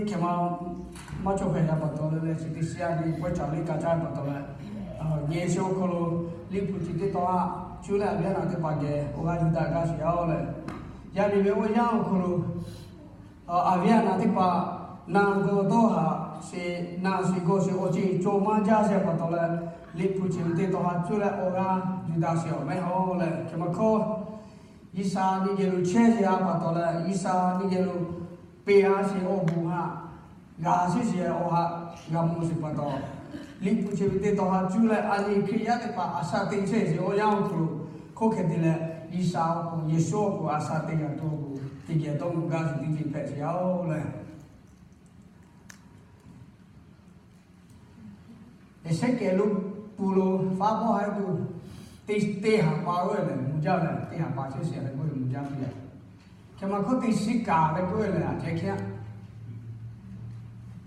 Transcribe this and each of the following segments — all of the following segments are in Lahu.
Hk'e ma, maˇ cawˬ hpehꞈ yaˇ pa taw leh leh chi teˇ shiˉ a ve pawehˇ caˬ liˇ ka caˇ pa taw leh, nyi chi awˬ hk'aw lo Liꞈ hpu chi teˇ taw haꞈ cuˇ leh awˬ viˉ awˬ nyi teˇ hpaˍ geh awˬ g'aˇ yuˬ daꞈ gaˇ sheˍ yaˇ-oˬ leh, yaˇ miˇ ve awˬ yanˇ awˬ hk'aw lo awˬ viˉ awˬ nyi teˇ hpaˍ naˬ gawˬ dawˇ haꞈ sheˍ, naˬ sheˍ gawˬ sheˍ awˬ ceuˬ cawˬ maˇ jaˇ sheˍ pa taw leh, Liꞈ hpu chi ve teˇ taw haꞈ cuˇ leh awˬ g'aˇ yuˬ daꞈ sheˍ awˬ mehˆ hawˉ leh, hk'e ma hkawˇ G'uiˬsha nyiˇ geh lo chehˇ sheˍ a pa taw leh, G'uiˬsha nyiˇ geh lo peꞈ a sheˍ awˬ bon haꞈ g'a sheˍ sheˍ awˬ haꞈ g'a mawˬ sheˍ pa taw, Liꞈ hpu chi ve teˇ taw haꞈ cuˇ leh a nyi Hkriꞈ yaˇ teˇ hpaˍ a shaꞈ teꞈ chehˇ sheˍ awˬ yanˇ awˬ hk'aw lo, hk'oˆ hk'e te leh G'uiˬsha awˬ pon, Yeˍsuˆ awˬ pon a shaꞈ teꞈ g'a tuˬ awˬ pon teˇ geh dawˇ mawˬ gaˇ sheˍ teˇ ceuˬ hpehꞈ sheˍ yaˇ-oˬ leh, Eˍseˍkeˍ lo pu lo faˉ pawˆ haˉ tuˬ, teˇ, teˇ haˍ pa oˇ ve lehˬ mvuh jaˇ leh, teˇ haˍ pa chehˇ sheˍ leh k'oˆ ve mvuh jaˇ piˇ a. Hk'e ma hkawˇ teˇ shiˉ kaꞈ leh k'oˆ ve lehˬ a ceh hkehˉ.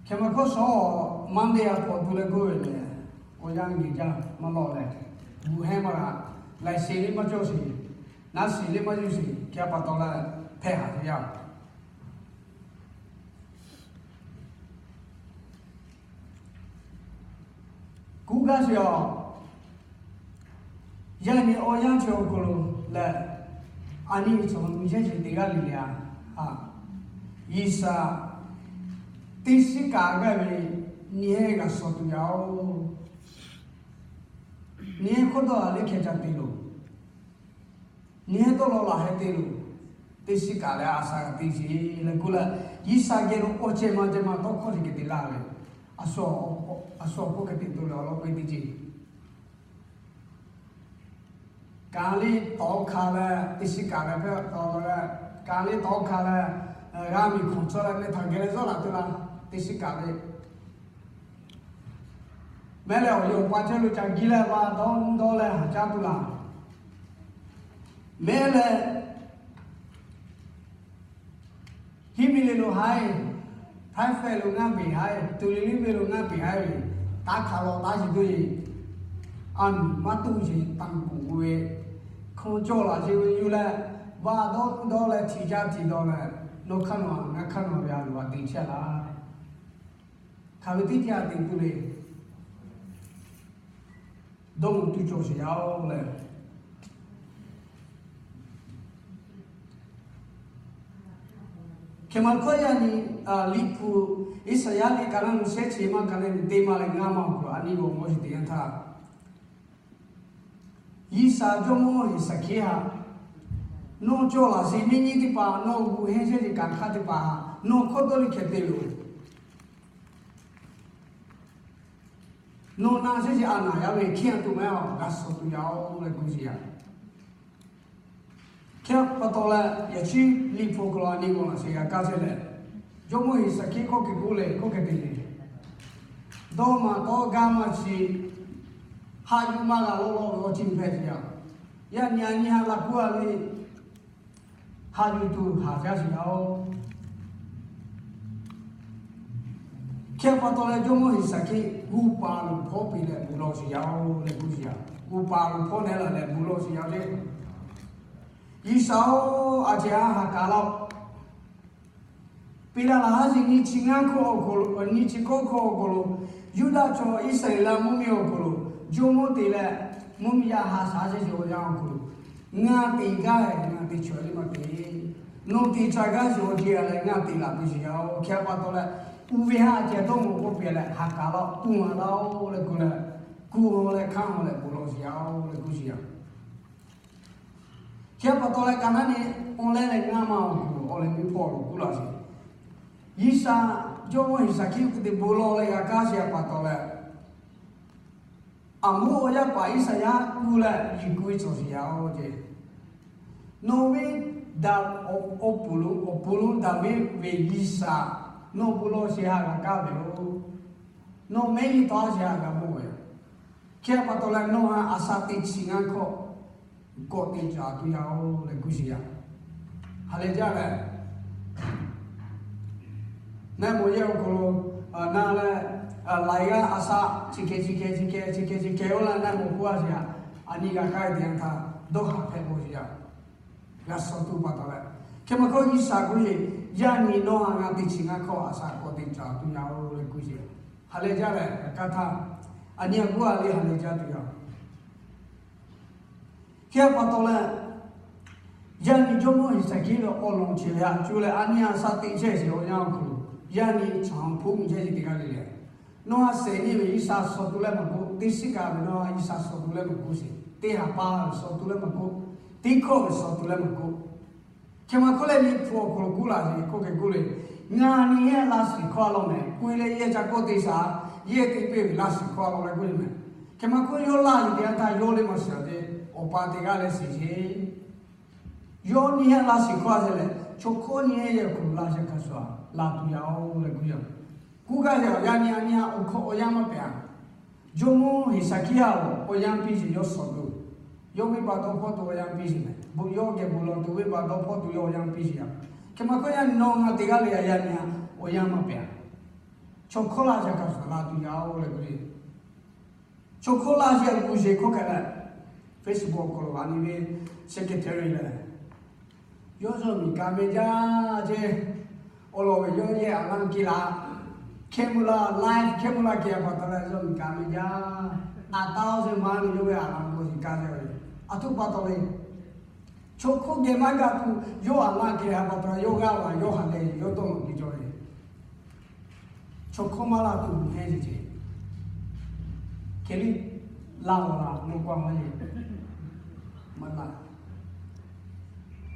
Hk'e ma hkawˇ shawˉ Monday a hpawꞈ tuˬ leh k'oˆ ve lehˬ, awˬ yanˇ nyi jaˇ maˇ lawˬ leh, g'uˬ hehnˇ maˇ g'a, laiˬ sheˍ liˇ maˇ cawˇ sheˍ, naˉ sheˍ liˇ maˇ yuˬ sheˍ hk'e pa taw leh, hpehꞈ haˍ ve yaˇ kuˇ gaˇ sheˍ a. Yaˇ nyi awˬ yanˇ chi awˬ hk'aw lo leh, a nyi ve chaw nyi chehˇ sheˍ teˇ g'aˇ le le a, G'uiˬsha teˇ shiˉ kaꞈ gaˇ ve nyi hehnˇ g'a shawˍ tuˬ yaˇ-oˬ. Nyi hehnˇ hk'oˆ dawˇ laˬ leh hkeh ca te loˬ. Nyi hehnˇ dawˇ law laˬ heh te loˬ. Teˇ shiˉ kaꞈ leh a shaꞈ g'a te sheˍ leh k'oˆ leh, G'uiˬsha geh lo awˬ ceh ma ceh ma tawˇ hkawˇ teˇ hkeh te laˇ ve, a shu awˬ hk'oˆ hk'e te to leh awˬ lawn k'oˆ ve teˇ ceuˬ Kaˍ liˇ tawˍ hk'a leh teˇ shiˉ kaꞈ leh hpehˇ taw leh, kaˍ liˇ tawˍ hk'a leh g'a miˬ hk'awꞈ cawˇ leh mehˆ htaꞈ geh leh zawˇ laˬ tuˬ laˇ. Teˇ shiˉ kaꞈ leh mehˆ leh awˬ yawˬ pa chehˇ lo ca giˇ leh va dawˇ dawˇ leh haˍ caˇ tuˬ laˇ. Mehˆ leh hiˉ miˬ le lo haiˉ, haiˉ fehˆ lo ngaˇ peˍ haiˉ, tuˬ liˇ liˇ ve lo ngaˇ peˍ haiˉ ve, taˇ hk'a law taˇ shiˍ tuˬ e, a miˬ maˇ tuˬ sheˍ taˇ kuˬ ve, hkawˇ cawˇ laˬ sheˍ ve yuˬ leh, va dawˇ dawˇ leh htiꞈ caˇ htiꞈ dawˇ leh, nawˬ hk'aˇ nawˬ ngaˬ hk'aˇ nawˬ ve a loˍ a te chehˇ laˇ. Hk'aˬ ve teˇ caˇ te tuˬ le. Dawˇ mawˬ tuˬ cawˬ sheˍ yaˇ-oˬ leh, hk'e ma hkawˇ yaˇ nyi Liꞈ hpu Iˉsaˍyaˆ liꞈ ka naˇ nu shehˆ chi maˇ ka leh teˇ maˇ leh ngaˇ maˇ awˬ hk'aw lo a nyi g'awˬ mawˬ sheˍ teˇ yanˇ htaˇ, G'uiˬsha Jawˇmawˇ Heˍsaˍkiˆ haꞈ, nawˬ cawˬ laˬ sheˍ, miˇ nyi teˇ hpaˍ nawˬ g'uˬ hehnˇ chehˇ sheˍ, kanˉ hk'aˇ teˇ hpaˍ nawˬ hkawˇ dawˇ liˇ hkeh te loˬ. Nawˬ na chehˇ sheˍ a naˍ yaˇ ve hkiˇ a tuˬ maˇ heˆ, g'a shawˍ tuˬ yaˇ-oˬ leh gu sheˍ yaˇ. Hk'e pa taw leh yaꞈ chi Liꞈ hpu hk'aw lo a nyi g'awˬ laˬ sheˍ g'a kaˇ chehˇ leh, Jawˇmawˇ Heˍsaˍkiˆ hkawˇ hk'e k'oˆ leh hkawˇ hk'e te le, dawˇ maˬ tawˇ gaˇ maˇ chi haꞈ yuˬ maˇ g'a lawˇ lawˇ ve awˬ ceuˬ hpehꞈ sheˍ yaˇ. Yaˇ nyi a nyi haꞈ laꞈ kuˇ a ve haꞈ yuˬ tuˬ haꞈ jaˇ sheˍ yaˇ-oˬ. Hk'e pa taw leh Jawˇmawˇ Heˍsaˍkiˆ g'uˇ paˍ loˍ hpawˇ piˇ leh bon lawˬ sheˍ yaˇ-oˬ leh gu sheˍ yaˇ. G'uˇ paˍ loˍ hpawˇ nehˉ laˬ leh bon lawˬ sheˍ yaˇ le. G'uiˬsha-oˬ, a ceh a haꞈ kaˍ laˇ-oˆ. Piˇ laˇ laˬ haˉ sheˍ nyi chi ngaˇ hkawˇ awˬ hk'aw lo, nyi chi kawˆ hkawˇ awˬ hk'aw lo, Yuˇdaꞈ chaw Iˉsaˍreˍlaˆ mvuhˇmiˬ awˬ hk'aw lo, Jawˇmawˇ te leh mvuhˇmiˬ yaˇ ha shaˍ sheˍ awˬ yanˇ awˬ hk'aw lo, ngaˬ te gaˇ leh ngaˬ te chaweh le maˇ te. Nawˬ te ca gaˇ sheˍ awˬ ceuˬ a leh ngaˬ te laˬ piˇ sheˍ yaˇ-oˬ. Hk'e pa taw leh, uˉ ve haˉ ceh dawˇ mawˬ k'oˆ piˇ leh haꞈ kaˍ laˇ-oˆ, kuˇ ha laˇ-oˆ leh gu leh, kuˇ haw leh hkanˇ haw leh bon lawˬ sheˍ yaˇ-oˬ leh gu sheˍ yaˇ. Hk'e pa taw leh ka naˉ nyi awˬ leh leh ngaˇ maˇ awˬ hk'aw lo awˬ leh miˇ hpawˇ lo kuˇ laˇ sheˍ. G'uiˬsha Jawˇmawˇ Heˍsaˍkiˆ hk'e te bon lawˬ leh g'a kaˇ sheˍ pa taw leh, Aˍmoˉ awˬ yaˇ paˍ Iˉsaˍyaˆ kuˇ leh yiˬ ku ve cawˬ sheˍ yaˇ-oˬ ceh. Nawˬ ve daꞈ awˬ pon lo, awˬ pon lo daꞈ ve ve G'uiˬsha, nawˬ bon lawˬ sheˍ haꞈ g'a kaˇ ve yoˬ. Nawˬ mehˆ nyi tawˇ sheˍ haꞈ g'a mawˬ ve yoˬ. Hk'e pa taw leh nawˬ haꞈ a shaꞈ teꞈ chi ngaˇ hkawˇ kawꞈ te caˍ tuˬ yaˇ-oˬ leh gu sheˍ yaˇ. Haꞈ leh jaˇ leh, naˆ mawˬ yehˇ awˬ hk'aw lo na leh, laiˬ g'aˇ a shaꞈ chi hkeh chi hkeh chi hkeh chi hkeh chi hkeh oˇ la naˆ mawˬ hk'oˆ a sheˍ yaˇ. A nyi g'a kaˇ ve teˇ yanˇ htaˇ dawˇ haꞈ hpehꞈ k'o sheˍ yaˇ. G'a shawˍ tuˬ pa taw leh, hk'e ma hkawˇ G'uiˬsha k'oˆ ve, Yaˇ nyi nawˬ ha ngaˬ teˇ chi ngaˇ hkawˇ a shaꞈ k'awꞈ te caˍ tuˬ yaˇ oˬ leh kuˇ sheˍ. Haꞈ leh jaˇ leh, a kaˇ htaˇ, a nyi a guˇ a le haꞈ leh jaˇ tuˬ yaˇ. Hk'e pa taw leh, yaˇ nyi Jawˇmawˇ Heˍsaˍkiˆ ve awˬ lawn chi ve haꞈ cuˇ leh a nyi a shaꞈ teꞈ chehˇ sheˍ awˬ yanˇ awˬ hk'aw lo, yaˇ nyi chaw hpu nyi chehˇ sheˍ teˇ g'aˇ le le. Nawˬ ha shehˍ nyi ve G'uiˬsha suh tuˬ leh maˇ k'oˆ, teˇ shiˉ kaꞈ ve nawˬ ha G'uiˬsha suh tuˬ leh maˇ k'oˆ sheˍ, teˇ ha pa ve suh tuˬ leh maˇ k'oˆ, teˇ hkawˇ ve suh tuˬ leh maˇ k'oˆ, hk'e maˇ hkawˇ leh Liꞈ hpu awˬ hk'aw lo k'oˆ laˇ ve hkawˇ hk'e k'oˆ le, Ngaˬ nyi yehˬ laˇ shiˍ hkawˇ a lawn meh, k'oˆ leh yehˬ ca kawˆ te shaˍ, yehˬ teˇ pehˇ ve laˇ shiˍ hkawˇ a lawn leh k'oˆ ve meh. Hk'e maˇ hkawˇ yawˇ laˇ shiˍ teˇ yanˇ htaˇ yawˇ leh maˇ shiˍ a ve, awˬ pa teˇ g'aˇ leh shiˍ sheˍ. Yawˇ nyi yehˬ laˇ shiˍ hkawˇ a sheˍ leh, chaw hkawˇ nyi yehˬ yehˬ awˬ hk'aw lo laˇ shiˍ hk'a shuˍ a laˬ tuˬ yaˇ oˬ leh k'oˆ yaˇ. K'oˆ gaˇ ve awˬ yanˇ nyi a nyi a awˬ hkawˇ awˬ yanˇ maˇ pehꞈ a. Jawˇmawˇ Heˍsaˍkiˆ a awˬ yanˇ piˇ sheˍ yawˇ suh tuˬ, yawˇ venˇ baˆ dawˇ hpawˇ tuˬ awˬ yanˇ piˇ sheˍ meh. Bon yawˇ geh bon lawˬ tuˬ venˇ baˆ dawˇ hpawˇ tuˬ yawˇ awˬ yanˇ piˇ sheˍ yaˇ. Hk'e maˇ hkawˇ yaˇ nawˬ ngaˬ teˇ g'aˇ le a yaˇ nyi a awˬ yanˇ maˇ pehꞈ a. Chaw hkawˇ laˇ shiˍ hk'a shuˍ laˬ tuˬ yaˇ oˬ leh k'oˆ ve. Chaw hkawˇ laˇ shiˍ a gu sheˍ hkawˇ hk'e leh, Facebook awˬ hk'aw lo a nyi ve secretary leh, yawˇ zuhꞈ miˬ kaꞈ meh jaˇ ceˇ. Awˬ lawn ve yawˇ yehˬ a laˇ kehˬ laˇ, camera, live camera kehˬ a pa taw leh zuhꞈ miˬ kaꞈ meh jaˇ. A taˇ oˇ sheˍ maˇ le yawˇ ve a laˇ k'oˆ sheˍ kaˇ ve, a htoꞈ pa taw le. Chaw hkawˇ geh maˇ g'a tuˬ yawˇ a laˇ kehˬ a pa taw yawˇ g'aˇ va yawˇ ha leh yawˇ tawˇ lawˬ piˇ cawˇ ve. Chaw hkawˇ maˇ laˇ tuˬ mehˉ ce ce. Hk'e liˇ laˇ law la nawˬ k'aw maˇ le. Maˇ laˇ.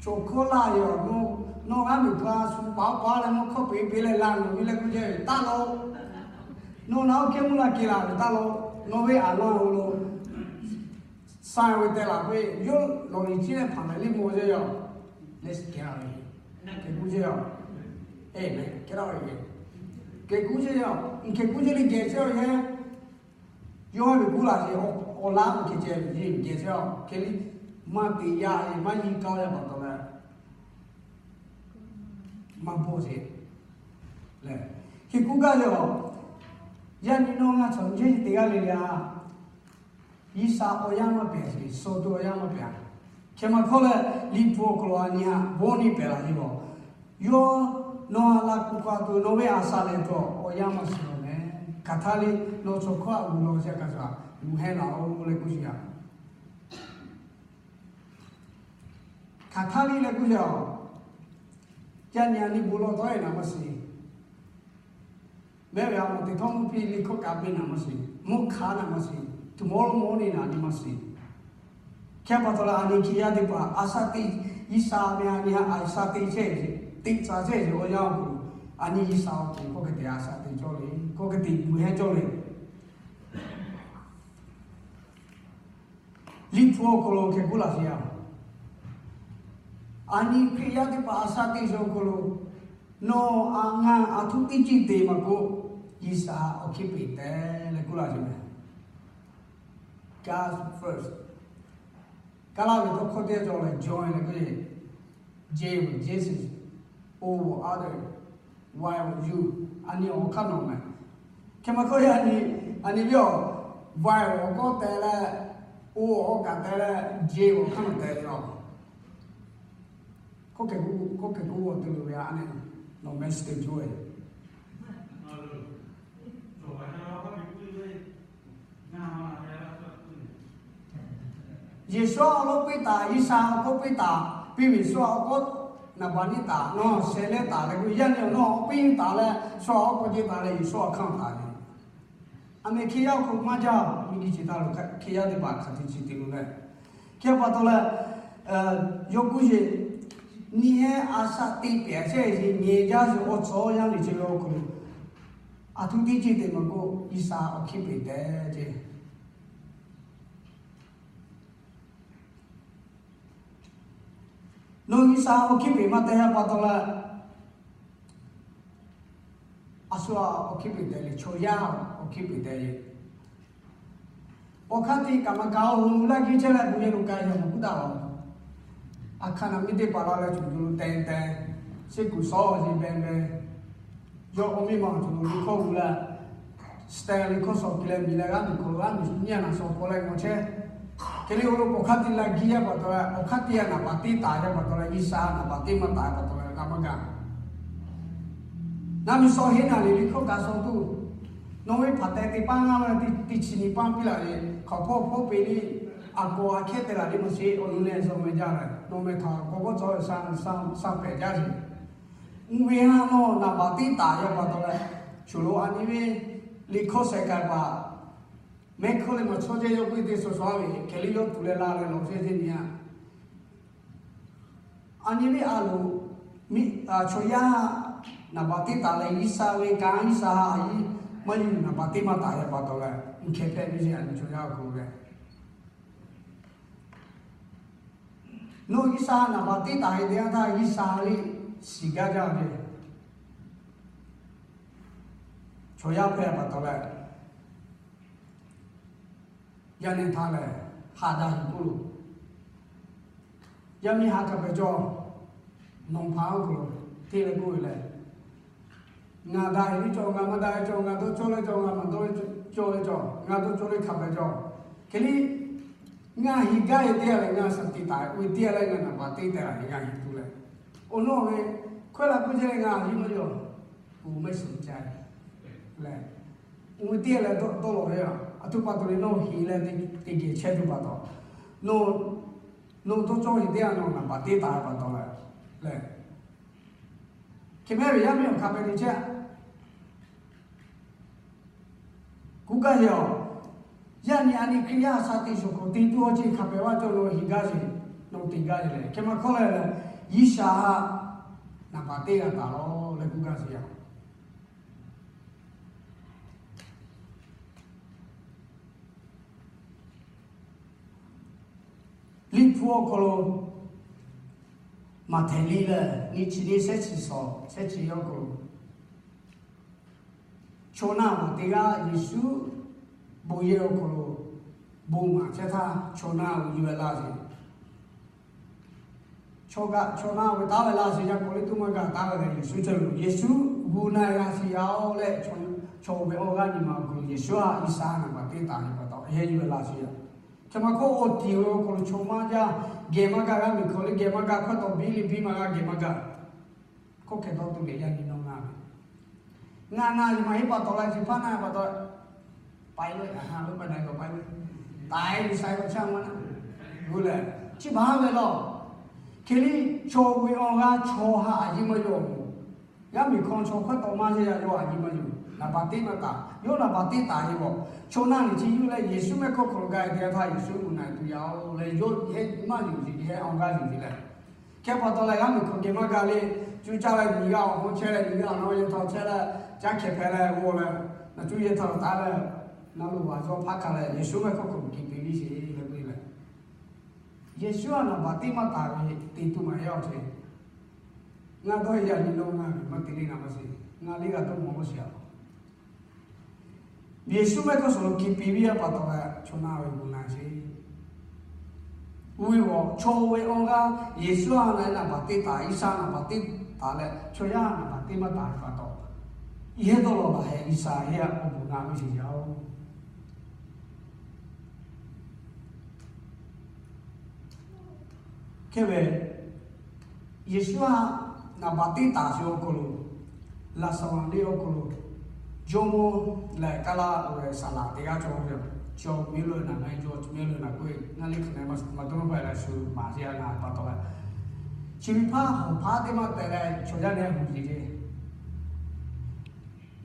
Chaw hkawˇ laˇ ve awˬ nawˬ, nawˬ g'aˇ miˬ hk'a shu paˍ paˍ leh nawˬ hkawˇ peꞈ peꞈ leh laˇ nawˬ ve leh k'oˆ ce taˇ law. Nawˬ naˬ oˇ hkehˇ mvuhˇ laˇ kehˬ laˇ ve taˇ law. Nawˬ ve a laˇ lo lo sa ve teh laˬ ve yawˇ lawˬ liˬ ciˉ leh hpanˍ leh liˇ maw ce yaˇ. Leh kehˬ laˇ ve, kehˬ kuˇ ce yaˇ. E meh kehˬ laˇ ve, kehˬ kuˇ ce yaˇ. Kehˬ kuˇ ce liˇ geh ce yaˇ. Yawˇ ve kuˇ laˬ ce, awˬ laˇ ve kehˬ ce ve geh ce yaˇ. Hk'e liˇ maˇ te yaˇ ve maˇ yiˇ kaˇ yaˇ pa taw leh maˇ bawˆ ce leh, hk'e kuˇ gaˇ ve awˬ, yaˇ nyi nawˬ ngaˬ chaw nyi teˇ g'aˇ le le a G'uiˬsha awˬ yanˇ maˇ pehꞈ sheˍ, suh tuˬ awˬ yanˇ maˇ pehꞈ. Hk'e maˇ hkawˇ leh Liꞈ hpu awˬ hk'aw lo a nyi a bon nyi pehꞈ laˬ ve awˬ, yawˇ nawˬ ha laˇ kuˬ hk'aw tuˬ nawˬ ve a shaꞈ lehˬ tuˬ awˬ yanˇ maˇ shiˍ lawˬ meh. Hk'aˬ htaˇ le nawˬ chaw hkawˇ a gu lawˬ sheˍ hk'a shuˍ a, gu heh laˬ oˬ leh k'oˆ sheˍ yaˇ. Hk'aˬ htaˇ le leh k'oˆ sheˍ a, yaˇ nyi a nyi bon lawˬ tawˆ e naˍ maˇ shiˍ. Mehˉ ve a mawˬ teꞈ htawˇ mvuhˇ piˇ liˇ hkawˇ kaꞈ piˇ naˍ maˇ shiˍ, mvuhˇ hk'aˇ naˍ maˇ shiˍ, tomorrow morning naˍ nyi maˇ shiˍ. Hk'e pa taw leh a nyi hk'e yaˇ teˇ hpaˍ a shaꞈ teꞈ, G'uiˬsha ve a nyi a shaꞈ teꞈ chehˇ, teꞈ ca chehˇ ve awˬ yanˇ awˬ hk'aw lo, a nyi G'uiˬsha awˬ hk'aw lo hkawˇ hk'e te a shaꞈ teꞈ cawˇ le, hkawˇ hk'e te gu heh cawˇ le. Liꞈ hpu awˬ hk'aw lo hk'e k'oˆ laˇ sheˍ yaˇ. A nyi Hkriꞈ yaˇ teˇ hpaˍ a shaꞈ teꞈ ve awˬ hk'aw lo, nawˬ a ngaˬ a htoꞈ teˇ ceuˬ te maˇ k'oˆ, G'uiˬsha awˬ hkiˇ peꞈ te leh k'oˆ laˇ sheˍ meh. God first. Kaˇ laˇ ve tawˇ hkawˇ teˇ g'aˇ cawˬ leh join leh k'oˆ ve, J ve Jesus, O ve other, Y ve you, a nyi awˬ hk'aˇ nawˬ meh. Hk'e maˇ k'oˆ yaˇ nyi, a nyi ve awˬ, Y ve awˬ kawˆ te leh, O ve awˬ kaꞈ te leh, J ve awˬ hk'aˇ nawˬ te ve a. Hkawˇ hk'e k'oˆ, hkawˇ hk'e k'oˆ ve awˬ te lo ve a nyi, nawˬ meh shiˍ te coˇ ve Yeˍsuˆ awˬ lawˉ piˇ taˍ, G'uiˬsha awˬ kawˆ piˇ taˍ, piˇ ve Yeˍsuˆ awˬ kawˆ naˍ baˬ niˇ taˍ, nawˬ sheh leh taˍ leh k'o, yaˇ nyi nawˬ awˬ piˇ taˍ leh, Yeˍsuˆ awˬ kawˆ piˇ taˍ leh, Yeˍsuˆ awˬ hk'aˇ taˍ ve. A meh hk'e yaˇ awˬ hk'aw maˇ jaˇ, miˬguiˬ chi htaꞈ lo hk'e yaˇ teˇ hpaˍ hk'aˬ hk'e chi te lo leh, hk'e pa taw leh, yawˇ k'oˆ sheˍ, nyi heh a shaꞈ teꞈ pehˍ chehˇ ve nyi jaˇ sheˍ awˬ tcuh yaˇ nyi chi ve awˬ hk'aw lo, a htoꞈ teˇ ceuˬ te maˇ k'oˆ, G'uiˬsha awˬ hkiˇ peꞈ te ce. Nawˬ G'uiˬsha awˬ hkiˇ peꞈ maˇ te a pa taw leh, a shu awˬ hkiˇ peꞈ te le, chaw yaˇ awˬ hkiˇ peꞈ te le. Awˬ hk'aˇ te kaꞈ maˇ kaꞈ, awˬ hoꞈ laˇ geh chehˇ leh bon yehˬ lo k'ai yaˇ maˇ k'oˆ daꞈ a. A hkaˇ naˬ miˇ teˇ hpaˍ la leh tuˬ tuˬ lo te te, seˉ kuˬ sawˉ ve beh beh, yawˇ awˬ miˇ ma tuˬ lo liꞈ hkawˇ gu leh, Stanley hkawˇ sawˍ piˇ leh miˬ leh g'aˇ miˬ hk'aw lo g'aˇ miˬ nyiˇ a naˬ sawˍ hpaw leh ngaw chehˇ. Hk'e le awˬ lo awˬ hk'aˇ te la geh yaˇ pa taw leh, awˬ hk'aˇ te a naˍ baˬ teˇ taˍ yaˇ pa taw leh, G'uiˬsha naˍ baˬ teˇ maˇ taˍ pa taw leh g'a maˇ gaˬ. Ngaˇ miˬ sawˉ heˆ naˍ riˍ liꞈ hkawˇ kaꞈ sawˉ tuˬ, nawˬ ve hpaˍ teh teˇ paˇ ngaˇ ve teˇ chi nyi paˇ piˇ laˬ ve, hk'awꞈ hpawˇ hpawˇ peꞈ le, a kawˍ a hkehˉ te laˬ le maˇ sheˍ, awˬ nu leh zuhꞈ meh jaˇ leh, nawˬ meh htaꞈ k'awꞈ g'awˇ cawˬ ve sha sha hpehꞈ jaˇ sheˍ. Uˇ ve haˉ nawˬ naˍ baꞈ teˇ taˍ yaˇ pa taw leh, choˬ lo a nyi ve liꞈ hkawˇ sheh k'ai paˍ mehˉ hkawˇ leh maˬ chawˇ jehˇ yawˇ puiˇ te shawˍ shawˍ ve hkeh liˇ yawˇ tuˬ leh la leh lawˬ chehˇ teˇ nyi a A nyi ve a loˍ, chaw yaˇ naˍ baꞈ teˇ taˍ leh G'uiˬsha ve kanˉ G'uiˬsha a yiˇ maˇ yuˬ naˍ baꞈ teˇ maˇ taˍ yaˇ pa taw leh, uˇ hkeh hpehꞈ ve ce a nyi chaw yaˇ awˬ hk'aw lo leh, nawˬ G'uiˬsha naˍ baꞈ teˇ taˍ ve teˇ yanˇ htaˇ G'uiˬsha liˇ shiˍ gaˇ jaˇ ve chaw yaˇ hpehꞈ pa taw leh, yaˇ nehˬ htaˇ lehˬ, haꞈ daꞈ yuˬ k'oˆ lo, yaˇ miˇ haꞈ kaꞈ pehˬ cawˬ, nawˬ hpaˍ awˬ hk'aw lo hteˇ leh k'oˆ ve lehˬ, ngaˬ daꞈ ve cawˬ, ngaˬ maˇ daꞈ ve cawˬ, ngaˬ dawˇ cawˇ leh cawˬ, ngaˬ maˇ dawˇ cawˇ ve cawˬ, ngaˬ dawˇ cawˇ leh hk'a pehˬ cawˬ, hk'e liˇ ngaˬ hiˍ gaˇ ve teˇ yanˇ leh ngaˬ shaˍ tiꞈ taˍ uiˍ teˇ yanˇ leh ngaˬ naˍ baꞈ teˇ taˍ ve ngaˬ hiˍ tuˬ leh, awˬ nawˬ ve hkawehˇ la k'oˆ jaˇ leh ngaˬ hiˍ maˇ yaw, uˍ mehˆ suhˍ ca leh, uiˍ teˇ yanˇ leh dawˇ lawˬ ve a, aˬ htoꞈ pa taw leh nawˬ hiˍ leh teˇ geh chehˇ tuˬ pa taw, nawˬ dawˇ cawˇ ve teˇ yanˇ nawˬ naˍ baꞈ teˇ taˍ ve pa taw leh, leh hkeh mehˉ ve yaˇ miˇ awˬ hk'a pehꞈ te chehˇ a. Kuˇ gaˇ ve a, yaˇ nyi a nyi Hkriꞈ yaˇ sha teꞈ shawˍ k'awꞈ te tuˬ awˬ ceˬ hk'a pehˬ vaˇ cawˬ lo hiˍ gaˇ ve, nawˬ te gaˇ ve lehˬ, hkeh maˇ hkawˇ leh leh, G'uiˬsha naˍ baꞈ teˇ g'a taˍ lawˬ leh kuˇ gaˇ ve a. Liꞈ hpu awˬ hk'aw lo, Maꞈhtehˍ liꞈ lehˬ nyiˇ chi nyiˇ shehˆ chi shawˍ shehˆ chi awˬ hk'aw lo, chaw naˇ maˬ teˇ g'aˇ Yeˍsuˆ bon yehˬ awˬ hk'aw lo bon maˍ chehˇ htaˇ, chaw naˇ ve yuˬ-e laˇ ve Chaw kaꞈ chaw naˇ ve taˉ ve laˇ sheˍ, yaˇ hk'aw liˇ tuˇ maˇ gaˬ taˉ ve leh Yeˍsuˆ cawˬ ve. Yeˍsuˆ gu na-e g'a sheˍ yaˇ-oˬ leh, chaw ve awˬ g'aˇ nyi ma awˬ hk'aw lo Yeˍsuˆ htaꞈ G'uiˬsha naˍ baꞈ teˇ taˍ ve pa taw, yehˇ yuˬ-e laˇ sheˍ yaˇ. Hk'e maˇ hkawˇ awˬ tiˍ ve awˬ hk'aw lo chaw maˇ jaˇ, geh maˇ gaˇ, g'aˇ miˬ hk'aw liˇ geh maˇ gaˇ, hkawˇ taw biˇ liˇ biˇ maˇ g'a, geh maˇ gaˇ. Hkawˇ hkeh dawˇ tuˬ leh yaˇ nyi nawˇ ngaˇ ve, ngaˬ na yuˬ maˇ heˆ pa taw la chi hpaˇ na pa taw, paiˇ lo a ha lo pa na kaꞈ paiˇ lo, taiˍ ve sha ve chaˇ maˇ na, gu leh, chi baˬ ve lawˬ. Hk'e liˇ chaw ve awˬ g'aˇ chaw ha a yiˇ maˇ yaw-oˬ. G'aˇ miˬ hk'aw chaw hkawˇ taw maˇ heˆ yaˇ, yawˇ a yiˇ maˇ yuˬ, naˍ baꞈ teˇ maˇ taˍ, yawˇ naˍ baꞈ teˇ taˍ ve k'o, chaw naˇ liꞈ chi yuˬ leh Yeˍsuˆ mehˆ hkawˇ hk'aw lo gaˇ ve teˇ yanˇ htaˇ Yeˍsuˆ gu na tuˬ yaˇ-oˬ leh, yawˇ yehˇ maˇ yuˬ ve, yehˇ awˬ g'aˇ yuˬ ve leh, hk'e pa taw leh g'aˇ miˬ hk'aw geh maˇ gaˇ le, cuˇ caˇ leh miˬ g'aˇ awˬ hawˉ chehˇ leh miˬ g'aˇ awˬ nawˉ yehˇ htaꞈ chehˇ leh, caˇ hkeh hpehꞈ leh g'aw leh, naˬ cuˇ yehˇ htaꞈ taˍ leh, naˉ lo vaˬ cawˇ hpaˇ hk'a leh Yeˍsuˆ mehˆ hkawˇ hk'aw lo kiˬ peˍ viˇ sheˍ leh k'oˆ leh, Yeˍsuˆ htaꞈ naˍ baꞈ teˇ maˇ taˍ ve te tuˬ maˇ heˆ awˬ ceuˬ. Ngaˬ dawˇ yaꞈ nyi nawˇ ngaˬ maˇ te le ngaˬ maˇ sheˍ, ngaˬ liˇ g'a dawˇ mawˬ maˇ sheˍ a. Yeˍsuˆ mehˆ hkawˇ suhˍ lo kiˬ piˍ viˇ a pa taw leh chaw naˇ ve gu na sheˍ. Uˇ ve g'awˬ chaw ve awˬ g'aˇ Yeˍsuˆ htaꞈ naˍ baꞈ teˇ taˍ, G'uiˬsha naˍ baꞈ teˇ taˍ leh chaw yaˇ naˍ baꞈ teˇ maˇ taˍ ve pa taw, yehˇ dawˇ lawˬ laˬ hehꞈ G'uiˬsha heˇ a k'awꞈ gu na ve sheˍ yaˇ-oˬ. Hk'e ve, Yeˍsuˆ htaꞈ naˍ baꞈ teˇ taˍ sheˍ awˬ hk'aw lo, laꞈ shaˍ laꞈ liˇ awˬ hk'aw lo, jawˇmawˇ lehˬ kaˇ laˇ oˬ ve saˍ laꞈ teˇ g'aˇ cawˬ ve, chaw miˇ lo naˍ na cawˬ, miˇ lo naˍ k'oˆ ve, naˉ liˇ hk'e na maˇ dawˇ nawˇ hpaˇ leh shu maˍ sheˍ a naˍ pa taw leh, chi ve hpaˇ hawˬ hpaˇ teˇ maˇ tehꞈ leh chaw yaˇ nehˬ hui yeˬ ve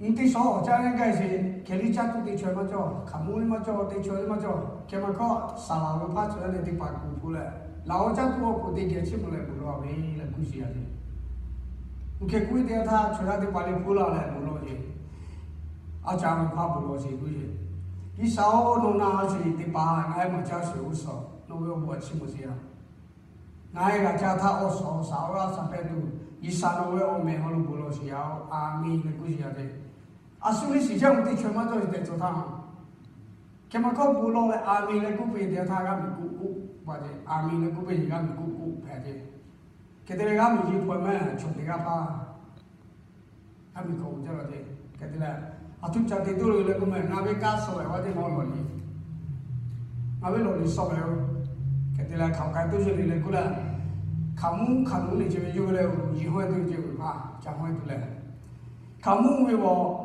Nyi teˇ shawˉ awˬ caˇ leh gaˇ sheˍ, hkeh liˇ caˇ tuˬ teˇ chaweh maˇ cawˬ, hk'aˬ mvuhˇ liˇ maˇ cawˬ, teˇ chaweh liˇ maˇ cawˬ. Hkeh maˇ hkawˇ saˍ laꞈ ve hpaˇ chaw yaˇ nehˬ teˇ hpaˍ kuˬ hpu leh, laꞈ awˬ caˇ tuˬ awˬ pon teˇ geh chiˇ mvuh leh bon lawˬ ve leh kuˇ sheˍ yaˇ ve. Uˇ hkeh kuˇ ve teˇ yanˇ htaˇ chaw yaˇ teˇ hpaˍ lehˬ hpu laˇ leh bon lawˬ ve, a caˇ ve hpaˇ bon lawˬ sheˍ kuˇ sheˍ. G'uiˬsha-oˬ, nawˬ na sheˍ teˇ hpaˍ ngaˬ hui maˍ caˇ sheˍ g'uˇ suhˍ, nawˬ ve awˬ bon a chiˇ mvuh sheˍ yaˇ. Ngaˬ hui g'a caˇ htaˇ awˬ suhˍ awˬ shaˍ awˬ g'aˇ sha hpehꞈ tuˬ, G'uiˬsha nawˬ ve awˬ meh hawˉ lo bon lawˬ sheˍ yaˇ-oˬ, a menˬ leh kuˇ sheˍ yaˇ ve. A shu liˇ shiˍ jaˇ mvuh teˇ chaweh maˇ cawˬ sheˍ tehꞈ cawˬ htaˇ, hkeh maˇ hkawˇ bon lawˬ leh a menˬ leh kuˇ peuˬ teˇ yanˇ htaˇ g'aˇ miˬ kuˆ kuˆ pa ce, a menˬ leh kuˇ peuˬ g'aˇ miˬ kuˆ kuˆ hpehꞈ ce. Hk'e te leh g'aˇ miˬ yeˬ hpaw mehˬ chaw teˇ g'aˇ hpaˇ g'aˇ miˬ hkawˇ uiˍ jaˇ la ce. Hk'e te leh, a htoꞈ ca te dawˇ le leh k'oˆ mehˬ, ngaˬ ve kaˇ suh leh vaˇ teˇ maˇ lawˬ le. Ngaˬ ve lawˬ le suh ve-oˬ. Hk'e te leh hk'aˬ k'ai toˇ ceuˬ le leh k'oˆ leh, hk'aˬ mvuhˇ hk'aˬ nuˇ le ce ve yawˇ ve leh, yeˬ hawˉ tuˬ ce ve hpaˇ ca hawˉ tuˬ leh, hkaoˍmonˇ ve g'awˬ